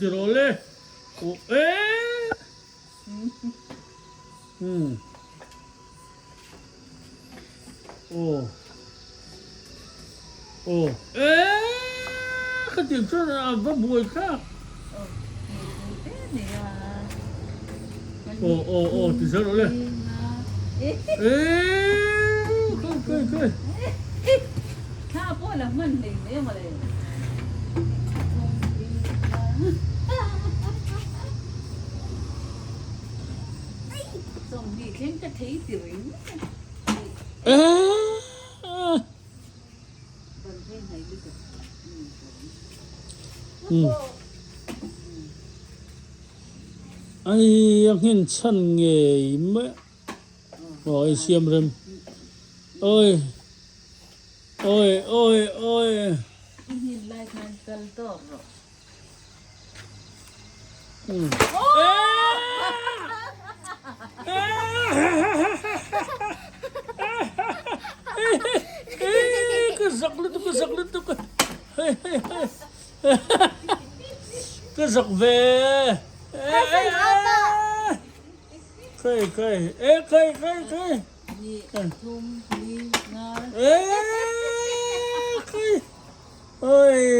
ti rawh le. Aw eh. Hmm. Aw. Aw. Eh ka tiang chuan a va buai thlak. Aw aw aw ti zel rawh le. Eh kai kai kai. Thla pawh la hman hlei mai a mawle. Sawmhnih thleng ka thei ti reng Ban phei hnai lutuk. Ai a nghen chhan ngei mai a aw ei siam rem oi oi oi oi. I hnin lai khan kal tawk rawh. Ka zak lutuk ka zak lutuk ka zak ve khai khai e khai khai khai e khai oi.